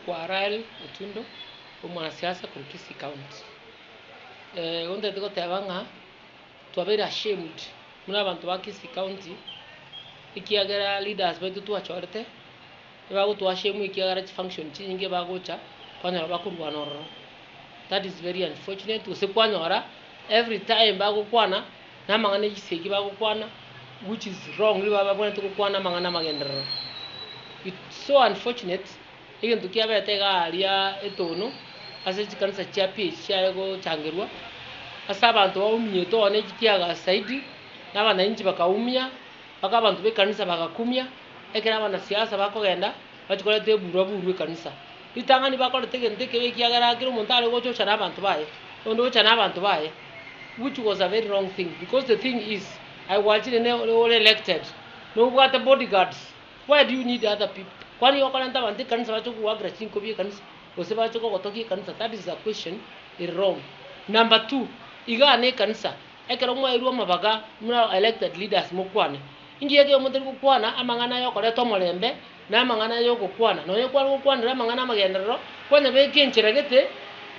Nkorokwa Rael Otundo, omwanasiasa korwa Kisii County. Igo ntagete goteba ng'a twabeire ashamed buna abanto ba Kisii County, ekiagera leaders baito twachorete, ebagotoa ashame ekiagera chifunction chinyinge bagocha, kwanyora bakorwana ororo. That is very unfortunate gose kwanyora every time bagokwana, na amang'ana ya chisegi bagokwana, which is wrong ribaga babwenerete gokwana amang'ana amagenderero. It's so unfortunate, egento kiabete iga aria etono, ase chikanisa chia PH chiare gochangerwa, ase abanto baumiete one chitiaga zaidi, na abananchi bakaumia, mpaka abanto ba ekanisa bagakumia, ekero abanasiasa bakogenda, bachia koreta eburaburu ekanisa. Ritang'ani bakorete egento ekebe ekiagera kera omonto are gocha ocha na abanto baye, onde ocha na abanto baye, which was a very wrong thing because the thing is, aye gwachire ne ore elected, nobwate bodyguards, why do you need other people? Kwani okorenta abanto ekanisa bache kogoakera chinkobi ekanisa, gose bache kogotogia ekanisa, that is a question ere wrong. Number two, igaa na ekanisa, ekero mwaerwa amabaga buna elected leaders mokwane, inki ekero motari gokwana amang'ana ya okoreta omorembe, na amang'ana ay'ogokwana, nonya kware gokwanera amang'ana amagenderero, kwanyabeka enchera gete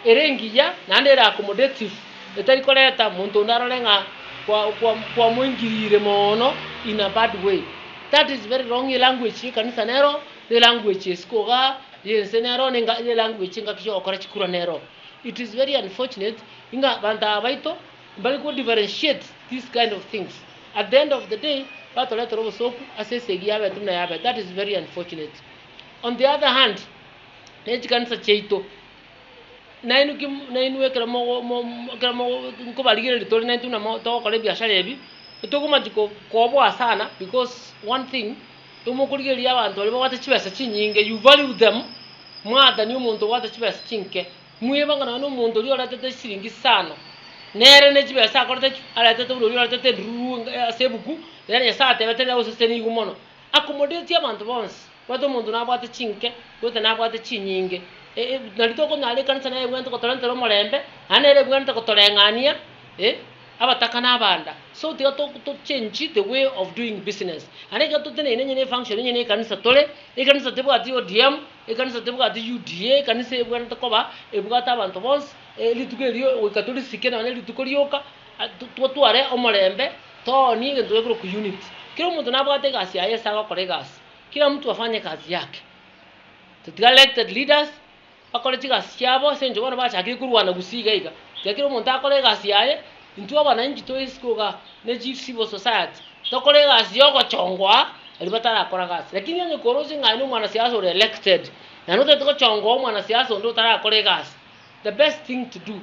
ere engiya naende ere accommodative, etari koreta monto onde arore ng'a kwa kwa kwamoingiriire moono in a bad way. That is very wrong elanguage ya ekanisa nero, na elanguage ya isiko igaa, ya ense nero, na enga elanguage engaki ya ogokora chikura nero. It is very unfortunate ng'a abanto aba baito mbari ko differentiate this kind of things. At the end of the day batoretera obosooku ase esegi yabete buna yabete, that is very unfortunate. On the other hand, ne chikanisa chiaito, nainwe ki nainwe ekero mogo mo ekero mogo nkobarigereria tore naintwe buna mo togokora ebiashara ebi, etokomanchi ko koboa sana because one thing, tomokorigereria abanto baria babwate chibesa chinyinge you value them, mwatani omonto obwate chibesa chinke. Mweba ng'a nonya nomonto oria oretete chisiringi isano, nere ne chibesa akorete ki? Aretete buna oria oretete endururu ase ebuku, nere Nyasae atebete nere osesenigwe mono. Accommodate abanto bonsi, obwate omonto nabwate chinke, obwate nabwate chinyinge, nari tokonyara ekanisa nere ebwenerete gotorentera omorembe, naende nere ebwenerete gotoreng'ania. Abataka na abanda. So tiga to to change the way of doing business. Naende ekero toteneine onye ne efunction onye ne ekanisa tore, ekanisa tebwati ODM, ekanisa tebwati UDA, ekanisa ebwenerete koba ebwate abanto bonsi, rituko erio goika torisike nonye rituko rioka, totware omorembe, toonie egento gekorokwa unity. Kera omonto nabwate egasi yaye ase agokora egasi, kila mtu afanye kazi yake. Totiga elected leaders. Bakore chigasi chiabo ase engencho bono bachakire korwana gusii iga iga. Tiga kera omonto akore egasi yaye, intwe abananchi tore isiko igaa, ne chi civil society, tokore egasi ya ogochongoa baria batarakora gasi. Lakini onye koroche ng'a aye na omwanasiasa ore elected, naende otagete gochongoa omwanasiasa onde otarakora egasi, the best thing to do,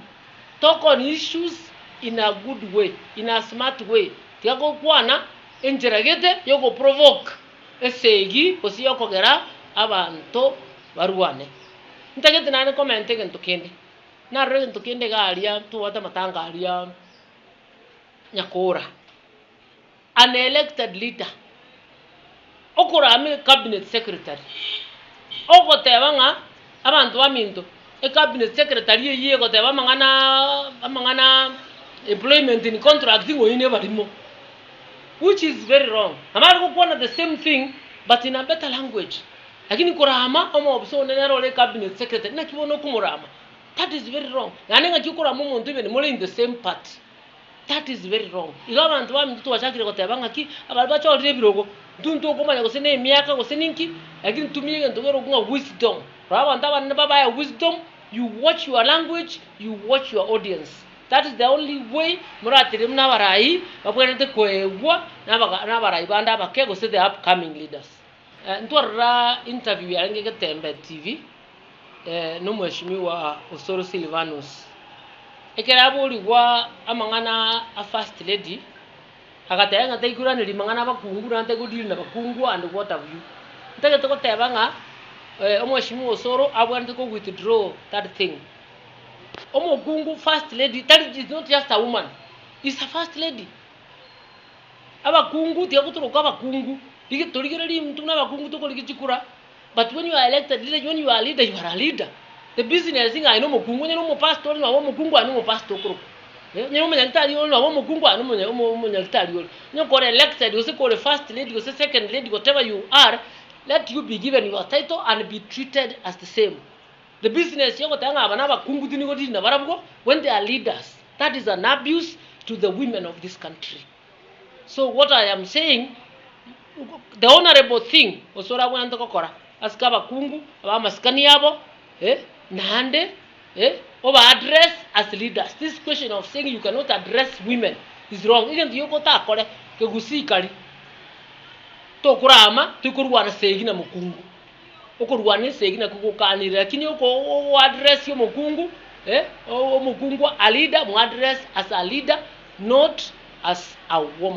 talk on issues in a good way, in a smart way, tiga gokwana enchera gete ya ogoprovoke esegi gose ya okogera abanto barwane. Ntagete naende komenta egento kende, narora egento kende iga aria tobwate amatanga aria Nyakora, an elected leader, okorama ecabinet secretary, ogoteba ng'a abanto baminto ecabinet secretary eywo egoteba amang'anaaaa amang'anaa employment in contract ng'a oyio nebarimo, which is very wrong. Nabo are gokwana the same thing but in a better language. Lakini korama omoofisa onde nere ore cabinet secretary naki bono okomorama? That is very wrong. Naende ng'aki okorama omonto even more in the same party? That is very wrong. Igo abanto baminto twachakire goteba ng'aki, abaria bachorire ebirogo, intwe ntokomanya gose na emiaka gose ninki, lakini tumia egento kerokwa ng'a wisdom. Rora abanto abanene babae wisdom, you watch your language, you watch your audience. That is the only way moraterie buna abarai babwenerete koegwa na abaga na abarai bande abake gose the upcoming leaders. Ntwarora interview yarenge Getembe TV na omweshimiwa Osoro Silvanus. Ekero aborigwa amang'ana a first lady, agateba ng'a taikoiraneria mang'ana abakungu naende tari godeal na bakungu and what have you. Ntagete goteba ng'a omweshimiwa Osoro abwenerete ko withdraw that thing. Omokungu first lady tari is not just a woman, is a first lady. Abakungu tiga gotoroka abakungu, rigia torigereria intwe buna abakungu tokorigia chikura, but when you are elected leader, when you are a leader, you are a leader. The business ng'a aye na omokungu, onye na omopastor ore nabo omokungu aye na omopastor okorokwa, eh, onye na omonyagitari ore nabo omokungu aye na omonya omo omonyagitari ore. Onye kore elected gose kore first lady gose second lady whatever you are, let you be given your title and be treated as the same. The business yogoteba ng'a aba nabakungu tindi godeal nabarabwo when they are leaders, that is an abuse to the women of this country. So what I am saying, the honourable thing gose orabwenerete gokora asike abakungu abe amasikani abo eh, naende eh, oba address as leaders. This question of saying you cannot address women is wrong. Egento gioka otakore kegusii kari tokorama toikorwana segi na mokungu. Okorwana esegi nakio gokanire lakini oko o address omokungu eh, omokungu a leader mo address as a leader not as a woman.